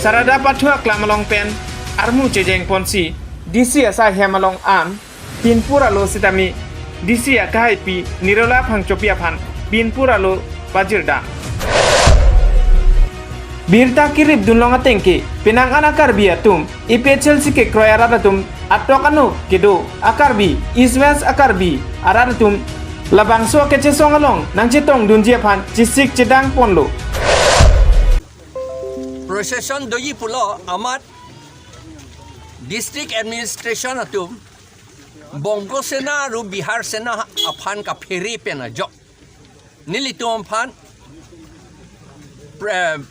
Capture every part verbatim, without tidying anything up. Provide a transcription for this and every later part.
Sarada Pathu aklam along pen armu chejeng ponsi D C asai hem along an pinpur alo sitame D C akehaipi Nirola Phangchopi aphan pinpur alo pajirda. Birta kerip dunlong atengke penang an a-Karbi atum A P H L C kekroi arat atum atok ano kedo a-Karbi, East West a-Karbi arat atum labangso kechesong along nangchetongdunji aphan chesik chedang ponlo. Procession doji pulo amat district administration atum Bongo Sena aru Bihar Sena aphan kaphere pen ajok nelitum aphan pre-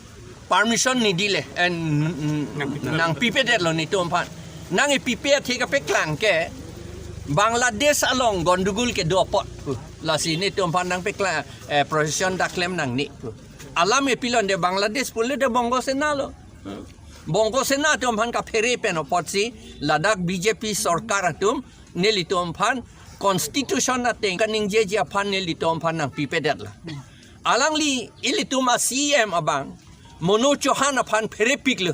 permission nedile, eh, n- n- nangpipedetlo nelitum aphan. Nangpipe athe kapeklang ke Bangladesh along gondogol kedo apot. Lasi nelitum aphan nangpeklang, eh, procession dak klem nangne. Alam epilonde Bangladesh pule de Bongo Sena lo. Bongo Sena atum aphan kaphere pen apotsi ladak B J P sorkar atum nelitum aphan constitution ateng kaningjeji aphan nelitum aphan nangpipedetlo. Alangli ilitum a-C E M abang Monu Chauhan aphan pherepiklo.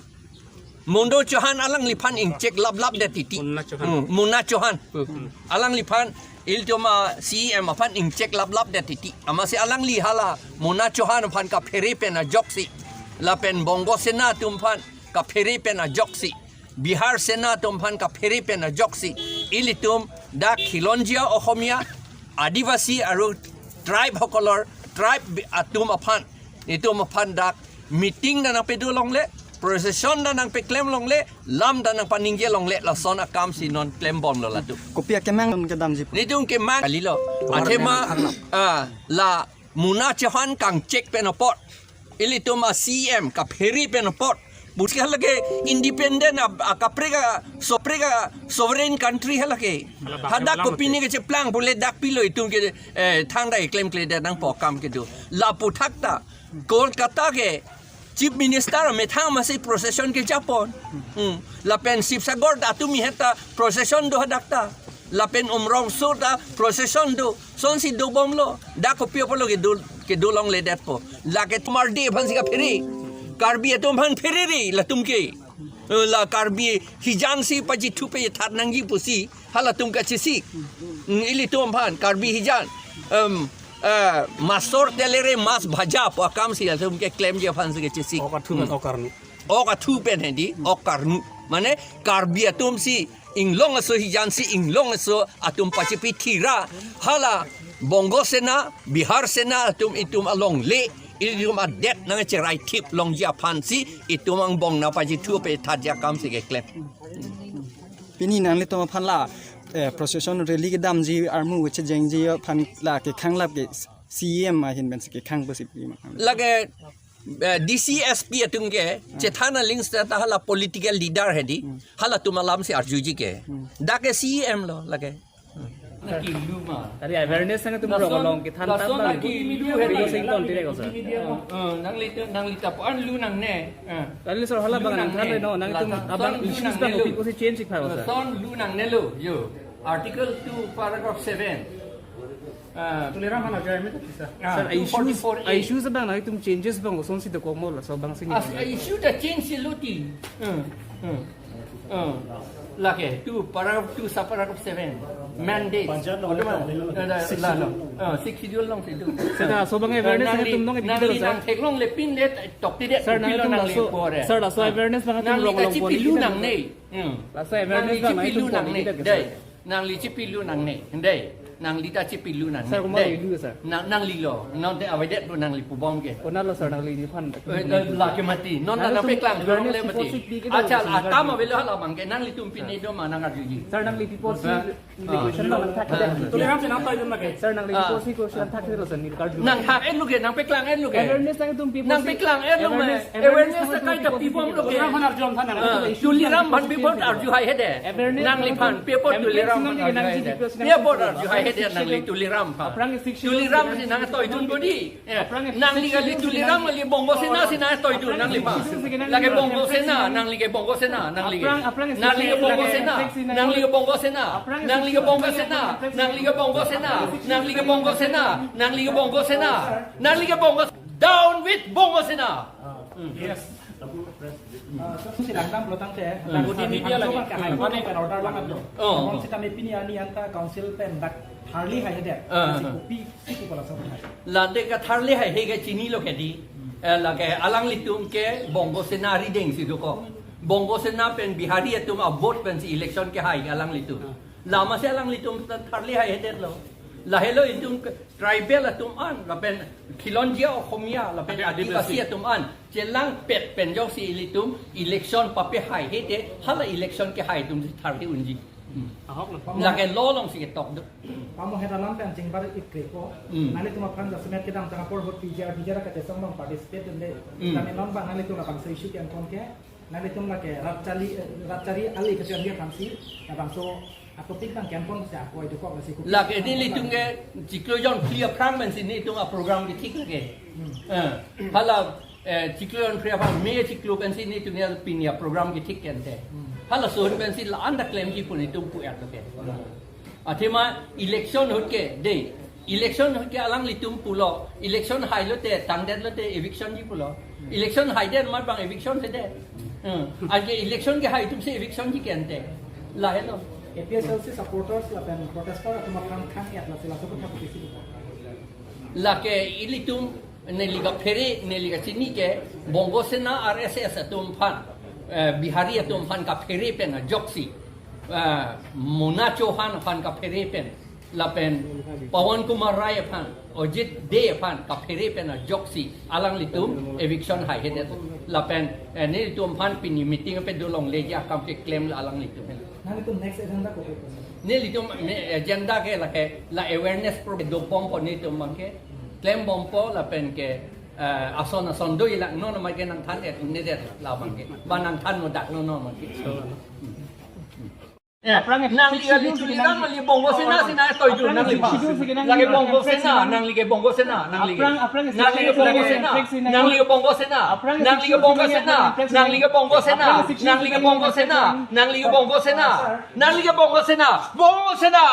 Monu Chauhan alangliphan ingchek laplapdet titi. Mona Chauhan. Hmm, Mona Chauhan. Alangliphan ilitum a-C E M aphan ingchek laplapdet titi. Amatsi alangli hala Mona Chauhan aphan kaphere pen ajoksi, lapen Bongo Sena atum aphan kaphere pen ajoksi, Bihar Sena atum aphan kaphere pen ajoksi, ilitum dak khilonjia Ohomia, Adivasi aru tribe hokolor, tribe bi- atum aphan, itum aphan dak meeting ta nangpedo longle, procession ta nangpeklem longle, lam ta nangpaningje longle, lason akamsi non klembomlo latum. Kopi akemang kedamji pu? Nelitum kemang kalilo. Athema, ah, la Mona Chauhan kangchek pen apot, ilitum a-C E M kaphere pen apot, pusi halake independent a, a kaprek a, soprek a sovereign country halake. Hadak kopine kecheplang pule dak pilo itum ke, eh, thangta keklemkledet nangpo akam kedo. Lapu thakta Kolkata ke Chief Minister amethang amatsi procession kejapon. Hmm. Lapen Sibsagar ta atum ihet ta procession do hadak ta. Lapen Umrongso ta procession do. Sonsi dobomlo. Dak kopi apotlo kedo, kedo longledetpo. Lake Mardi aphansi kaphere. Karbi atum aphan pherere latum ke. Eh, la Karbi hijan si pajithupe that nangji pusi halatum kachesik. Hmm, ilitum aphan Karbi hijan. Em, eh, masor telere mas bhaja pu akamsi latum keklemji aphansi kachesik. Ok athu pen, hmm, ok arnu. Ok athu pen hedi, ok arnu. Mane Karbi atumsi inglong aso hijansi inglong aso atum pachipi thira. Hala Bongo Sena, Bihar Sena atum itum alongle, itum adet nangcheraithip longji aphansi itum angbong nangpajithupe thatji akamsi keklem. Pini nanglitum aphan la, eh, procession rally kedamji armu chejengji aphan la kekhanglap ke C E M ahin pensi kekhang pusi pima. Lake, eh, D C S P atum ke chethan aling seta hala political leader hedi. Hmm. Halatum alamsi arjuji ke. Hmm. Dak ke C E M lo lake. Naki lu ma. Tari awareness nangtum lason, rong along kethan lason tam naki lu. Video hedi. Sing ton tirek ko, sir. Eh, nangli, nangli ta pu-an lu nangne. Eh. Tari sir hala lu bang nangne. Than no, nangtum lason abang lu issues nangne bang lo. Kopi kosi change ik pharo, sir. Lason lu nangnelo, yo. Article two, paragraph seven. Ah, Tuliram aphan arju hai me ta, sir. Ah, sir, issues, two forty-four A. Issues abang nangtum changes bang kosonsi dokokmo laso abang sini. As, issue ta change si luti. Hmm, hmm, hmm. Lake two, paragraph two, sub paragraph seven. Mandate. Panchayat along. Ada, ada, sixth la, schedule. Ah, sixth schedule alongsi do. Sir, laso abang awareness nangli, nangtum nong nangli, sir. Nangtheklongle pindet toktidet. Sir, pilo nangtum nangli laso, pore. Sir, laso awareness abang nangtum nangli rong along kachipilu pon nangne. Hmm. Laso awareness nangli abang chipilu nangtum nangne. Pon dei. Sir. Nangli chipilu nangne, dei. Nangli ta chipilu nangne, sir, komat dei. Ilu, sir. Nang, nanglilo, non te avedet lo nangli pubom ke. Konatlo, sir, nangliphan? Eh, eh, lake mati. Non nangtum nangpeklang awareness jolong le mati. Acha, sir, akam avelo hala abang ke, nanglitum pine do ma nang arjuji. Sir, nangli people si, ah, question lo nangthak, ah, de. Tuliram si nangtoi dun ma ke. Sir, nangli, ah, people si question thaklo, sir, neli karju. Nanghak-etlo ke, nangpeklang-etlo ke. Awareness nangtum people si. Nangpeklang-etlo ma. Awareness, awareness awareness nangtum kaita people pibomlo ke. Tuliram aphan arju than nang. Ah, Tuliram aphan people arju hai hede. Awareness nangli aphan, nangtum people awareness Tuliram aphan nangtum arju hai hede. People nangtum people nangtum people arju hai hede nangli Tuliram aphan. Aphrang sixth schedule Tuliram si nangtoi dun bodi. Eh, aphrang nangli kali Tuliram kali Bongo Sena si nangtoi dun nangliphan. Aphrang lake Bongo Sena, nangli ke Bongo Sena, nangli ke. Aphrang, aphrang nangli ke Bongo Sena, nangli ke Bongo Sena, nangli ke Bongo Sena, nangli ke Bongo Sena, nangli ke Bongo Sena, nangli ke Bongo Sena, nangli ke Bongo. Down with Bongo Sena. Yes. Ah, so, si langdam pulo tangte, Hmm. langdam Ini dia lagi. Kan kahai Ini. Kan order lang atlo. Oh. Namun sitame pini arni anta council pen dak tharli haihedet. Ah. Si kopi, si kopi pala sa hai. La de katharli haihe ke chinilo ke di. Hmm. Eh, lake alanglitum ke Bongo Sena arideng si dokok. Bongo Sena pen Bihari atum a-vote pensi election kehai alanglitum. Ah. Lama si alanglitum ta tharli haihedetlo. Lahelo itum ke tribal atum an, lapen Khilonjia Okhomia, lapen Ake Adivasi Adivasi. Atum an chelangpet pen jongsi ilitum election pape haihe te, hala election kehai atum si tharli unji. Hmm. Ahok lo. Lake law alongsi ketok do. Pamo heta lam pen jingbar ikre ko. Hmm. Nanglitum aphan jasemet kedamtang apor ahut P G R, P G R kachesong along participate dunde. Hmm. Kami non bang nanglitum labangso issue ke angkon ke. Nanglitum lake rat chari, eh, rat chari ali kachari aphansi, labangso a-topic abang ke angkon si ako itu kok nasi kupi. Lake nelitum ke chiklo jonphli aphrang pensi nelitum a-program kethik lake. Hmm. Eh, hala, eh, chiklo jonphli aphrang, May chiklo pensi nelitum ya pini a-program kethik kente. Hmm. Halason pensi la-an ta klemji pu nelitum pu-et lake. Hmm. Athema election ahut ke, de, election ahut ke alanglitum pulo, election hailote, tangdetlote, eviction ji pulo. Election haidet amat bang eviction si de. Hmm. Anke election kehai atum si eviction ji kente. Lahelo. A P H L C supporters lapen protester atum aphan khang-et lasi laso kotha putisi. Lake ilitum neli kaphere, neli kachini ke Bongo Sena R S S atum aphan, eh, Bihari atum aphan kaphere pen ajoksi, eh, Mona Chauhan aphan kaphere pen, lapen Pawan Kumar Rai aphan, Ajit Dey aphan kaphere pen ajoksi alanglitum eviction haihedet. Lapen, eh, nelitum aphan pini meeting ape dolongleji akam keklem la alanglitum. Nanglitum next agenda kopi? Nelitum ne-, agenda ke lake la awareness program dobompo nelitum abang ke. Klembompo lapen ke, eh, ason ason do-ik lang non amat ke nangthan-et nedet labang ke. Ba nangthan modak non non amat ke. So, eh, aphrang nangli kali chuli nangli Bongo Sena, Sena toidu nangli. Aphrang nangli lake Bongo Sena, nangli ke Bongo Sena, nangli ke. Aphrang, aphrang nangli ke Bongo Sena, nangli ke Bongo Sena, aphrang nangli ke Bongo Sena, nangli ke Bongo Sena, nangli ke Bongo Sena, nangli ke Bongo Sena, nangli ke Bongo Sena, Bongo Sena.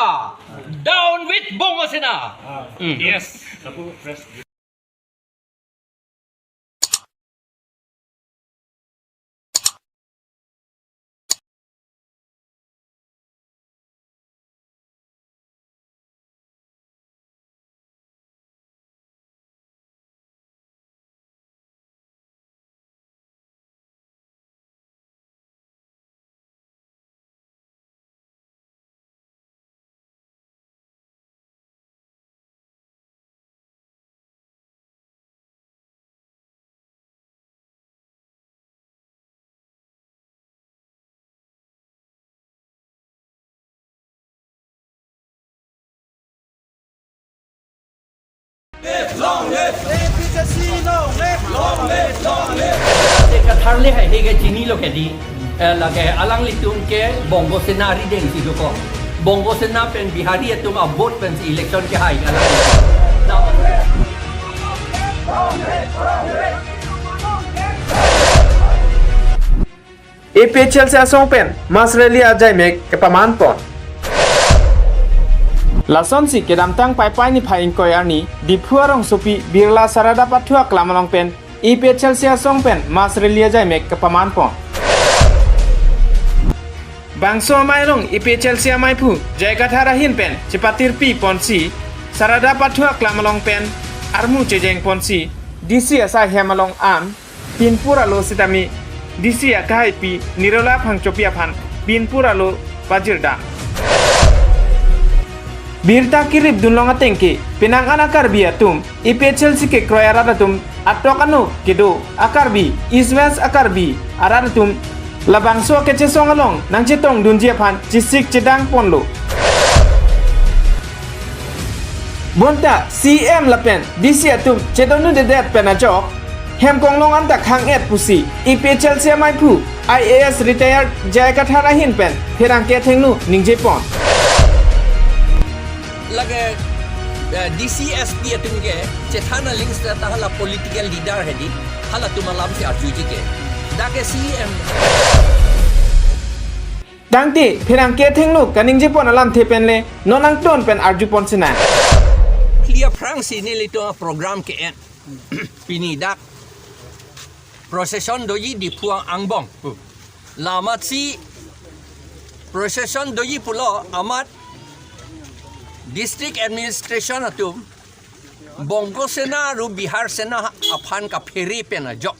Down with Bongo Sena. Ah. Hmm. Yes. Long live! A P H L C long live! Long live! Long live! Te katharli haihe ke chinilo ke di, eh, lake alanglitum ke Bongo Sena arideng si dokok. Bongo Sena pen Bihari atum a-vote pensi election kehai alanglitum. A P H L C asong pen mass rally ajaimek kepamanpon. Lasonsi kedamtang Paipai niphai ingkoi arni Diphu arongsopi Birla Sarada Pathu aklam along pen A P H L C asong pen mass rally ajaimek kepamanpon. Bangso amei along A P H L C amaiphu J I Kathar ahin pen chepatirpi ponsi Sarada Pathu aklam along pen armu chejeng ponsi D C asai hem along an pinpur alo sitame D C akehaipi Nirola Phangchopi aphan pinpur alo pajirdam. Birta kirip dunlong atengke penang an a-Karbi atum A P H L C kekroi arat atum atok ano kedo a-Karbi, East West a-Karbi arat atum labangso kechesong along nangchetongdunji aphan chesik chedang ponlo. Bonta C E M lapen D C atum chedondudedet pen ajok hem konglong anta khang-et pusi A P H L C amaiphu I A S retired J I Kathar ahin pen pherangke athengno ningjepon. Lake, eh, D C S P atum ke chethan aling seta hala political leader hedi, halatum alamsi arjuji ke. Dak ke C E M. Tangte pherangke athengno kaningjepon alamthe pen le non angton pen arjupon sinang. Klia phrangsi nelitum program ke-en. Pini dak procession doji Diphu angbong. Lamatsi procession doji pulo amat district administration atum Bongo Sena aru Bihar Sena aphan kaphere pen ajok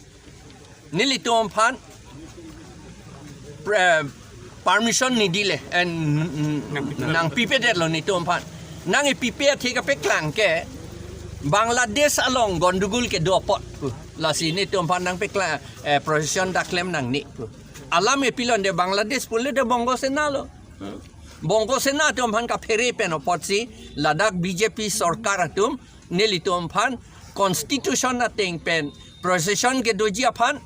nelitum aphan pre- permission nidile, eh, n- n- nangpipedetlo nelitum aphan. Nangpipe athe kapeklang ke Bangladesh along gondogol kedo apot. Lasi nelitum aphan nangpeklang, eh, procession dak klem nangne. Alam epilon de Bangladesh pule de Bongo Sena lo. Bongo Sena atum aphan kaphere pen apotsi ladak B J P sorkar atum nelitum aphan constitution ateng pen procession kedoji aphan,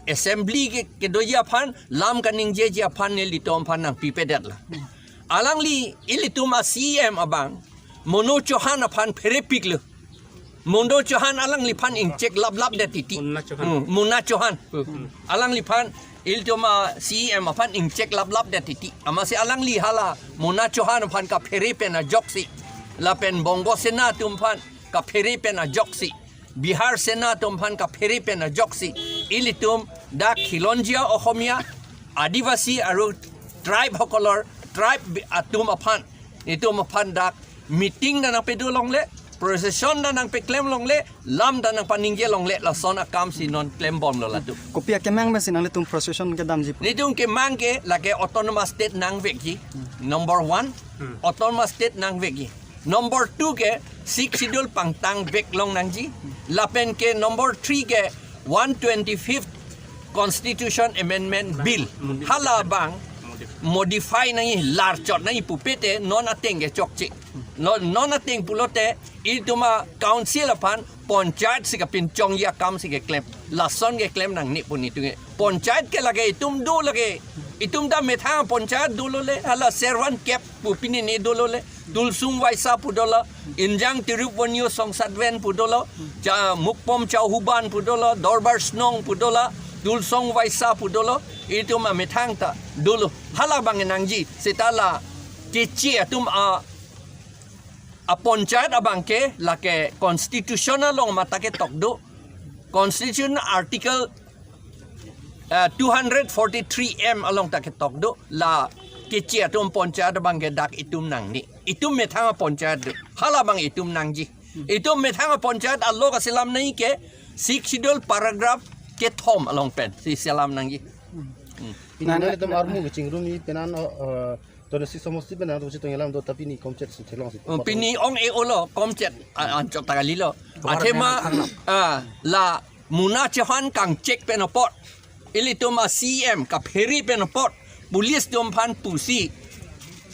assembly ke- kedoji aphan, lam kaningjeji aphan nelitum aphan nangpipedetlo. Alangli ilitum a C M abang Mona Chauhan aphan pherepiklo. Mona Chauhan alangliphan ingchek laplap det titi. Mona Chauhan. Hmm, Mona Chauhan. Hmm. Alangliphan ilitum a C M aphan ingchek laplap det titi. Amatsi alangli hala Mona Chauhan aphan kaphere pen ajoksi, lapen Bongo Sena atum aphan kaphere pen ajoksi, Bihar Sena atum aphan kaphere pen ajoksi, ilitum dak Khilonjia Ohomia, Adivasi aru tribe hokolor, tribe bi- atum aphan, itum aphan dak meeting ta nangpedo longle, procession ta nangpeklem longle, lam ta nangpaningje longle, lason akamsi non klembomlo latum. Kopi akemang pensi nanglitum procession kedamji? Nelitum kemang ke lake autonomous state nangvekji. Number one, autonomous state nangvekji. Number two ke Sixth Schedule pangtang vek long nangji. Lapen ke number three ke one twenty-fifth Constitution Amendment Bill. Hala abang modify nangji, larchot nangji pupete non ateng ke chokche. Non, non ateng pulote itum a council aphan panchayat si kapinchongji akamsi keklem. Lason keklem nangne pu nelitum ke. Panchayat ke lake itum do lake. Itum ta methang panchayat dolo le. Hala Servan Kep pu pini ne dolo le. Tulsong Waisa pu dolo. Injang Tirup Wonyo Songsatven pu dolo. Cha Mukpom Chauhuban pu dolo. Dorbar Snong pu dolo. Tulsong Waisa pu dolo. Itum amethang ta dolo. Hala abang nangji. Seta la keche atum a, a panchayat abang ke lake constitution along mate ketok do. Constitution article, eh, two hundred forty-three M along ta ketok do, la keche atum panchayat abang ke dak itum nangne. Itum methang a panchayat do. Hala abang itum nangji. Itum methang a panchayat along kaselam nangji ke Sixth Schedule paragraph kethom along pensi selam nangji. Pini nang- nanglitum armu kechingrumji penang, eh, twenty-six somosti penang tu si tong alam do, tapi pini komchet si theklongsi. Oh, pini ong e olo komchet, a- anchot ta kalilo. Athema, ah, la Mona Chauhan kangchek pen apot, ilitum a C M kaphere pen apot, police atum aphan pusi,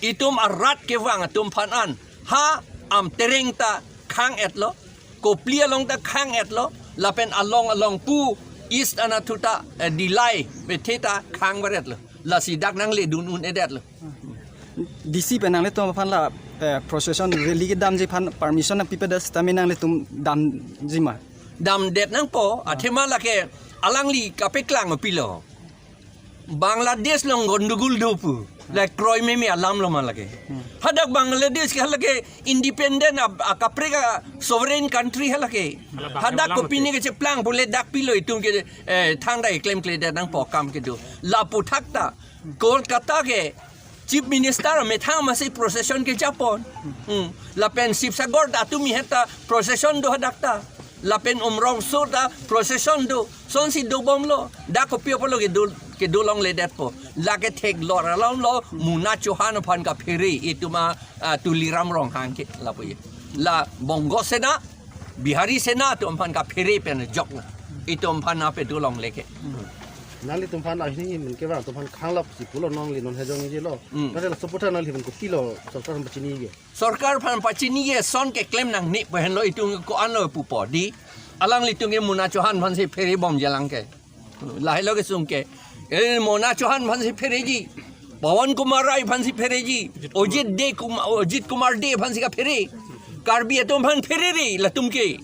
itum arat kevang atum aphan an, ha Amtereng ta khang-etlo, Kopili along ta khang-etlo, lapen along along pu East Hanathota, eh, Dillai bethe ta khang-varetlo. Lasi dak nangledun un-edetlo. D C pen nanglitum aphan la, eh, procession rally kedamji aphan permission nangpipedet sitame nanglitum damji ma? Damdet nangpo, athema lake alangli kapeklang pilo. Bangladesh along gondogol do pu. La kroimeme alam lo ma lake. Hadak Bangladesh ke lake independent a, a kaprek a sovereign country ha lake. Hadak kopine kecheplang pule dak pilo itum ke, eh, thangta keklemkledet nangpo akam kedo. Lapu thakta Kolkata ke Chief Minister amethang masi procession kejapon. Hmm. Lapen Sibsagar ta atum ihet ta procession do hadak ta. Lapen Umrongso ta procession do. Sonsi dobomlo. Dak kopi apotlo kedo, kedo longledetpo. Lake theklong alam lo Mona Chauhan aphan kaphere itum a, ah, Tuliram Ronghang ke lapu ye. La Bongo Sena, Bihari Sena atum aphan kaphere pen ajok na. Itum aphan nangpedo longle ke. Nanglitum aphan ahini mun kevang atum aphan khanglapsi pulo nangli non hejong jilo. Hmm. Nanglitum support nanglitum kopilo sorkar aphan pachiniji ke? Sorkar aphan pachiniji ke son keklem nangne pu henlo itum ko-anlo pupo di. Alanglitum ke Mona Chauhan aphansi pherebomji alang ke. Lahelo kesung ke. Eh, Mona Chauhan aphansi phereji. Pawan Kumar Rai aphansi phereji. Ajit De Kum-, Ajit Kumar De aphansi kaphere. Karbi atum aphan pherere latum ke.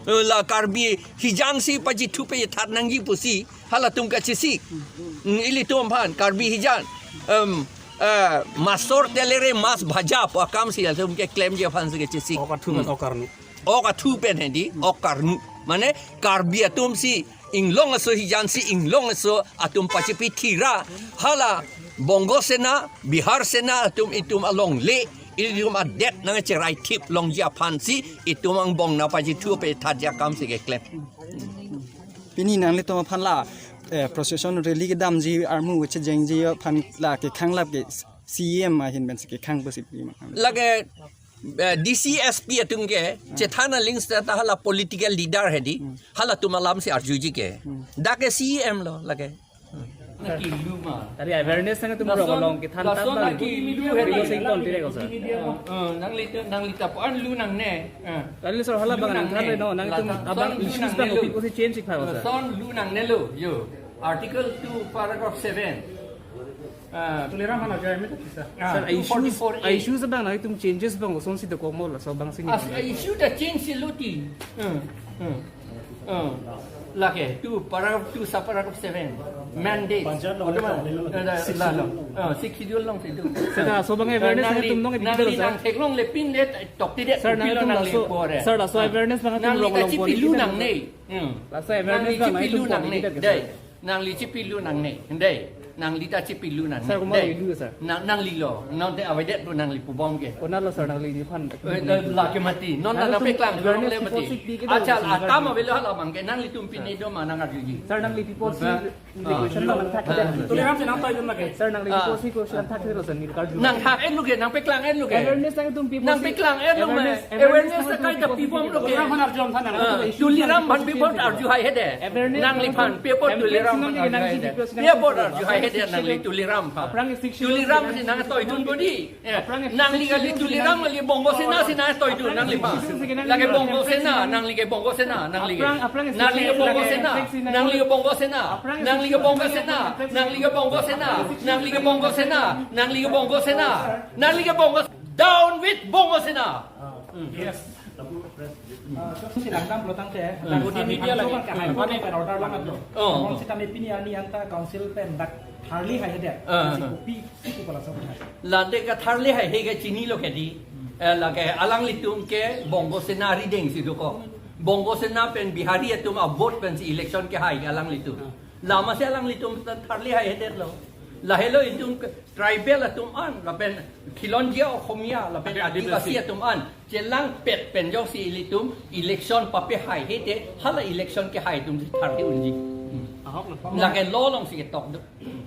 Eh, la Karbi hijan si pajithu pejithat nangji pusi halatum kachesik. Mm, ilitum aphan Karbi hijan. Em, eh, masor telere mas bhaja pu akam si latum keklemji aphansi kachesik. Ok athu pen, mm, ok arnu. Ok athu pen hedi, ok arnu. Mane Karbi atum si inglong aso hijan si inglong aso atum pachipi thira hala Bongo Sena, Bihar Sena atum itum alongle, itum adet nangcherai thip longji aphan si itum angbong nangpachithu pe thatji akam si keklem. Pini nanglitum aphan la, eh, procession rally kedamji armu chejengji aphan la kekhanglap ke C E M ahin pen si kekhang pusi pima. Lake, eh, D C S P atum ke chethan aling seta hala political leader hedi, halatum alam si arjuji ke. Dak ke C E M lo lake. Naki lu ma. Tadi awareness nangtum lason, rong along ke than lason tam naki lu hedi. Sing ton tirek ko, sir. Eh, nangli ta, nangli ta puan lu nangne. Eh. Tadi, sir, hala lu bang nang nangne. Than no, nangtum lason abang lu issues nangne bang lo. Kopi kosi change ik pha, sir. Lason lu nangne lo, yo. Article two, paragraph seven. Ah. Tuliram aphan ajoy me ta kisa. Ah, sir, two forty-four A. Issues, issues bang nangtum changes bang kosonsi dokok mo laso bang sini. As, issue ta change si luti. Hmm, hmm. Hmm. Lake two, paragraph two, subparagraph seven. Mandate. Panchayat lo, lo, lo. Ah, Sixth Schedule long situ. Sir, laso bang awareness nangli, nangtum nong nangli detail, sir. Nang theklongle pin le tok ti det. Sir, pilo nangtum nangli laso, pore. Sir, laso awareness bang nangtum nangli rong along kachipi pore lu detail, nangne. Sir. Hmm. Laso awareness nangli bang nangtum chipi pon lu nangne. Dai. Nangli chipi lu nangne. Dai. Nangli ta chipi lu nangne. Sir, komat. Dai. Lu, sir. Nang, nangli lo. Non te avedet lo nangli pubom ke. Konat lo, sir, nangli ni phan. Eh, eh, lake mati. Non nangtum nangpeklang awareness rong le mati. Before six di ke. Acha, dong, atam sir. Avelo hala bang ke nanglitum pine do ma nang arjuji. Sir, nangli people si, ah, requisition bang nang thak, ah, de. Tuliram si nang toidun lake. Sir, nangli, ah, people si question thak de lo, sir, nangli karju. Nang thak-et lo ke, nangpeklang-et lo ke. Awareness nangtum people si. Nangpeklang-et lo ma. Awareness, awareness nangtum kaita people pibom si lo ke. Tuliram aphan arjum than nang. Ah, Tuliram aphan people arju hai hede. Awareness nangli aphan, people Tuliram aphan arju hai hede. People arju hai hede nangli Tuliram aphan. Aphrang six Schedule Tuliram si nang toidun bodi. Eh, nangli kali Tuliram kali Bongo Sena si nang toidun nangliphan. Lake Bongo Sena, nangli ke Bongo Sena, nangli ke. Aphrang, aphrang nangli ke Bongo Sena, nangli ke Bongo Sena, nangli ke Bongo Sena, nangli ke Bongo Sena, nangli ke Bongo Sena, nangli ke Bongo Sena, nangli ke Bongo. Down with Bongo Sena. Yes. Ah, so si langdam pulo tangte, ah, dak odi media lagi. Bang kahai ko pen order lang atlo. Oh. Bang sitame pini arni anta council pen dak tharli hai hede. Ah, si ah. Kopi, kopi pala sa. Lake tharli hai he ke chinilo ke di. Eh, lake alanglitum ke Bongo Sena arideng si dokok. Bongo Sena pen Bihari atum avote pen si election kehai alanglitum. Ah. Lama si alanglitum tharli hai hede lo. Lahelo itum ke tribal atum an, lapen Khilonjia Okhomia, lapen Adivasi atum an chelangpet pen jongsi ilitum election papehai hete, hala election kehai atum si tharli unji. Ahok na. Lake law along si ketok do.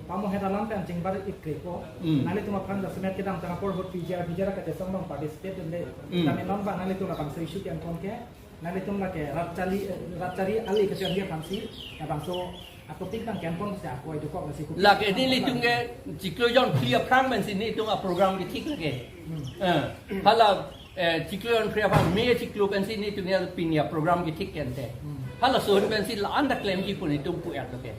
Pamo heta lam pen chingbar ikre ko. Hmm. Nanglitum aphan jasemet kedamtang apor ahut P G R, P G R kachesong along participate dunde. Hmm. Tame non bang nanglitum labangso issue ke angkon ke. Nanglitum lake rat chari, eh, rat chari ali kachari aphan si, labangso atopik nang kenpon si ako itu kok si kopi. Lake nelitum ke chiklo jonphli aphrang pensi nelitum aprogram kethik lake. Hmm. Eh, hala, eh, chiklo jonphli aphrang May chiklo pensi nelitum ya pini aprogram kethik kente. Hmm. Halason pensi la-an ta klemji pu nelitum pu-et lake.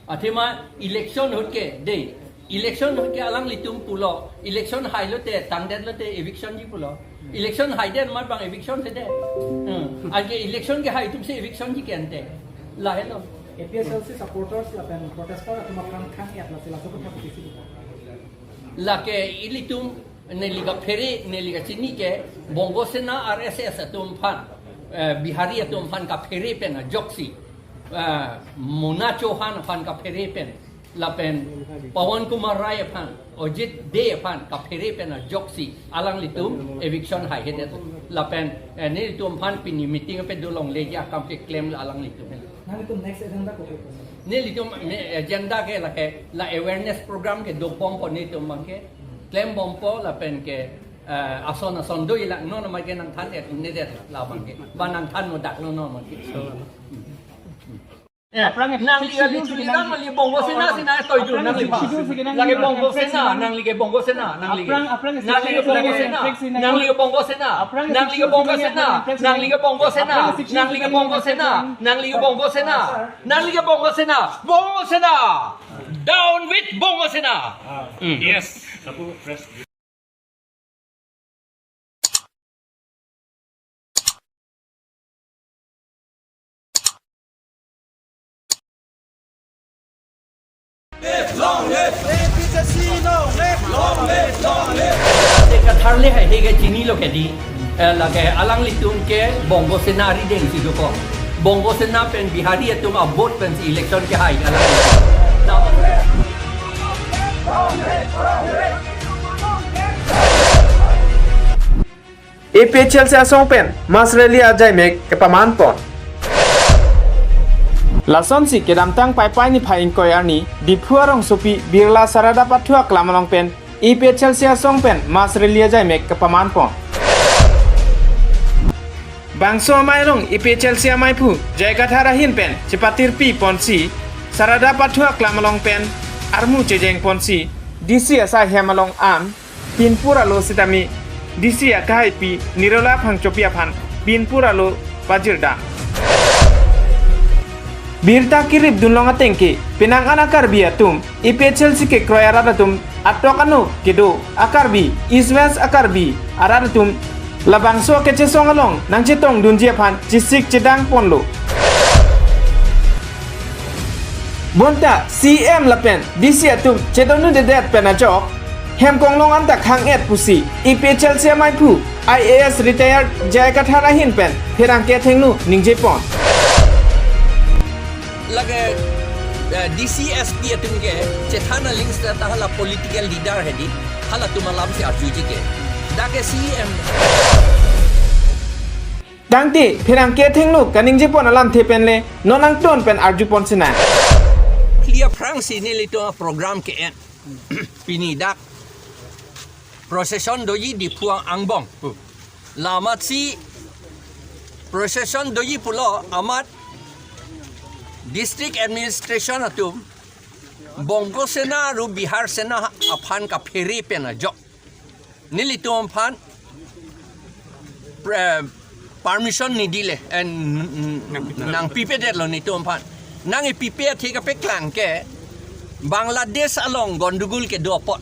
Athema election ahut ke, dei. Election ahut ke alanglitum pulo. Election hailote, tangdetlote, eviction ji pulo. Election haidet amat bang eviction si det. Hmm. Anke election kehai atum si eviction ji kente. Lahelo. A P H L C supporters lapen protester atum aphan khang-et lasi laso aphan kisi. Lake ilitum neli kaphere, neli kachini ke Bongo Sena R S S atum aphan, eh, Bihari atum aphan kaphere pen ajoksi, eh, Mona Chauhan aphan kaphere pen, lapen Pawan Kumar Rai aphan, Ajit Dey aphan kaphere pen ajoksi alanglitum eviction hai hede. Lapen, eh, nelitum aphan pini meeting ape dolongleji akam keklem la alanglitum. Nanglitum next agenda kopi? Nelitum me-, agenda ke lake la awareness program ke dobompo nelitum bang ke. Klembompo lapen ke, eh, ason ason do ilak non ma ke nangthan-et nedet labang ke. Ba nangthan modak lo non ma ke. Eh, nangli kali Tuliram kali Bongo Sena si nang toidun nangliphan. Lake Bongo Sena, nangli ke Bongo Sena, nangli ke. Nangli ke Bongo Sena, nangli ke Bongo Sena, nangli ke Bongo Sena, nangli ke Bongo Sena, nangli ke Bongo Sena, nangli ke Bongo Sena, nangli ke Bongo Sena, Bongo Sena. Down with Bongo Sena. Hmm. Yes. Long live! A P H L C long live! Long live! Long live! Te katharli hai he ke chinilo ke di. Eh, lake alanglitum ke Bongo Sena arideng si dokok. Bongo Sena pen Bihari atum a-vote pensi election kehai alam. A P H L C asong pen mass rally ajaimek kepaman pon. Lasonsi kedamtang Paipai niphai ingkoi arni Diphu arongsopi Birla Sarada Pathu aklam along pen A P H L C asong pen mass rally ajaimek kepaman pon. Bangso amei along A P H L C ameiphu J I Kathar ahin pen chepatirpi ponsi Sarada Pathu aklam along pen armu chejeng ponsi D C asai hem along an pinpur alo sitame D C akehaipi Nirola Phangchopi aphan pinpur alo pajirdam. Birta kirip dunlong atengke penang an a-Karbi atum A P H L C kekroi arat atum atok ano kedo a-Karbi, East West a-Karbi arat atum labangso kechesong along nangchetong dunji aphan chesik chedang ponlo. Bonta C E M lapen D C atum chedondedet pen ajok hem konglong anta khang-et pusi A P H L C ameiphu I A S retired J I Kathar ahin pen pherangke athengno ningje pon. Lake, eh, D C S P atum ke chethan aling seta hala political leader hedi, halatum alamsi arjuji ke. Dak ke C E M. Tangte pherangke athengno kaningje pon alamthe pen le non angton pen arju pon sinang. Clear phrangsi nelitum program ke-en. Pini dak procession doji Diphu angbong. La amatsi procession doji pulo amat district administration atum Bongo Sena aru Bihar Sena aphan kaphere pen ajok nelitum aphan pre-, permission nidile, eh, n-, n-, nangpipedetlo nelitum aphan. Nangpipe athe kapeklang ke Bangladesh along gondogol kedo apot.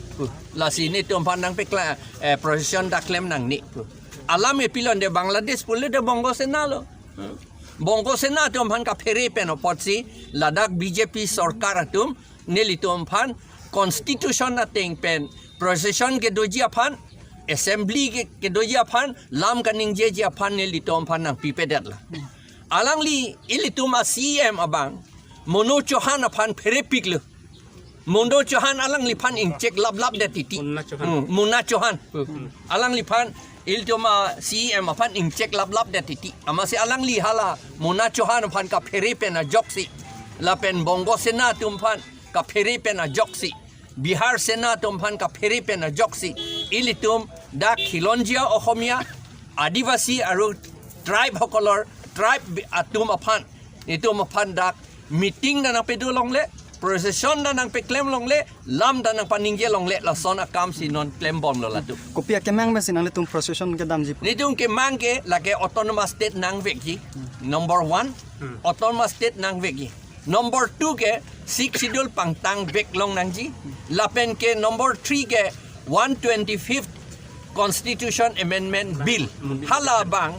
Lasi nelitum aphan nangpeklang, eh, procession dak klem nangne. Alam epilon de Bangladesh pule de Bongo Sena lo. Bongo Sena atum aphan kaphere pen apotsi ladak B J P sorkar atum nelitum aphan constitution ateng pen procession kedoji aphan, assembly ke, kedoji aphan, lam kaningjeji aphan nelitum aphan nangpipedetlo. Alangli ilitum a-C E M abang Monu Chauhan aphan pherepiklo. Monu Chauhan alangliphan ingchek laplapdet titi. Muna Chauhan. Hmm, Muna Chauhan. Hmm. Alangliphan ilitum a-C E M aphan ingchek laplapdet titi. Amatsi alangli hala Muna Chauhan aphan kaphere pen ajoksi lapen Bongo Sena atum aphan kaphere pen ajoksi, Bihar Sena atum aphan kaphere pen ajoksi, ilitum dak Khilonjia Ohomia, Adivasi aru tribe hokolor, tribe bi-, atum aphan, itum aphan dak meeting ta nangpedo longle, procession ta nangpeklem longle, lam ta nangpaningje longle, lason akamsi non klembomlo latum. Kopi akemang pensi nanglitum procession kedamji? Nelitum kemang ke lake autonomous state nangvekji. Number one, hmm, autonomous state nangvekji. Number two ke Sixth Schedule pangtangvek longnangji. Lapen ke number three ke one twenty-fifth Constitution Amendment Bill. Hala abang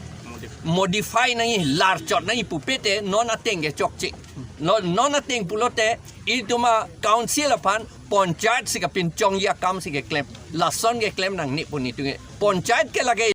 modify nangji, larchot nangji pupete non ateng ke chokche. Non, non ateng pulote itum a-council aphan panchayat si kapinchongji akamsi keklem. Lason keklem nangne pu nelitum ke. Panchayat ke lake